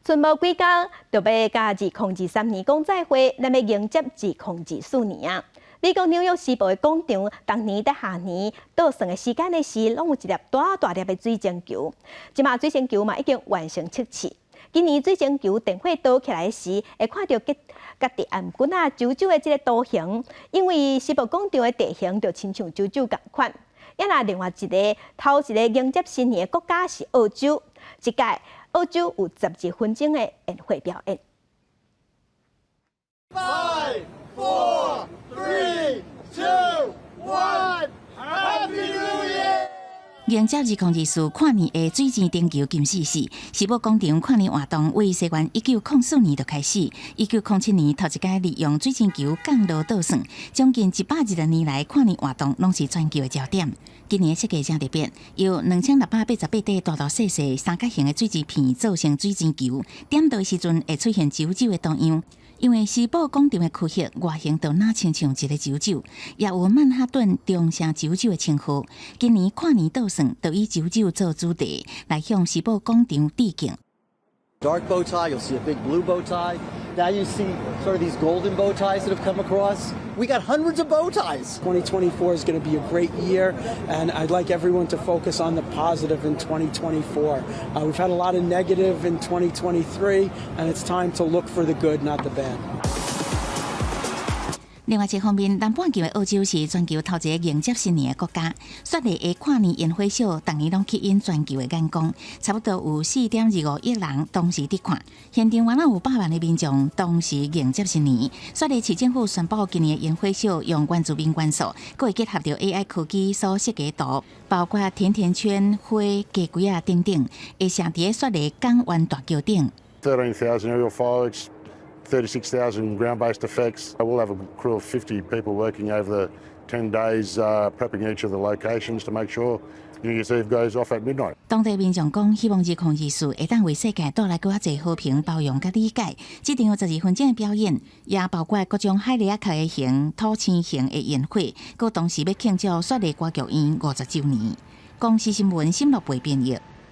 賰無幾工就欲佮2023年講再會，咱欲迎接2024年啊！美國紐約時報的廣場，逐年佇跨年倒算的時間的時，攏有一粒大大粒的水晶球。這馬水晶球嘛已經完成測試。今年水晶球電火導起來時，會看著佮家己頷頸仔揪揪的這个圖形，因為時報廣場的地形就親像揪揪仝款。也若另外一个頭一个迎接新年的國家是澳洲，這屆澳洲有12分鐘的煙火表演。 Five, four, three, two, one. Happy New Year! 迎接2024跨年的水晶燈球金四四，時報廣場跨年活動為西元1904年就開始，1907年頭一擺利用水晶球降落倒算，將近120年來跨年活動攏是全球的焦點。今年的設計誠特別，由2688塊大大細細三角形的水晶片做成水晶球，點著的時陣會出現揪揪的圖樣。因為時報廣場的區域外形就若親像一个揪揪，也有曼哈頓中城揪揪的稱號。今年跨年倒算，就以揪揪做主題，來向時報廣場致敬。 Dark bow tie, you'll see a big blue bow tie. Now you see sort of these golden bow ties that have come across. We got hundreds of bow ties. 2024 is going to be a great year, and I'd like everyone to focus on the positive in 2024. We've had a lot of negative in 2023, and it's time to look for the good, not the bad. 另外一方面，南半球的澳洲是全球頭一个迎接新年的國家。雪梨的跨年煙火秀，逐年攏吸引全球的眼光，差不多有4.25億人同時佇看。現場原來有百萬的民眾同時迎接新年。雪梨市政府宣布，今年的煙火秀用原住民元素，閣會結合著 AI 科技所設計圖，包括甜甜圈、花、雞胿仔等等，會射佇雪梨港灣大橋頂。 13,000 aerial fireworks, 36,000 ground-based effects. We'll have a crew of 50 people working over the 10 days prepping each of the locations to make sure New Year's Eve goes off at midnight. 當地民眾講，希望2024會當為世界帶來閣較濟和平、包容佮理解。這場有12分鐘的表演，也包括各種海螺仔殼形、土星形的煙火，閣同時欲慶祝雪梨歌劇院50週年。公視新聞沈樂培編譯。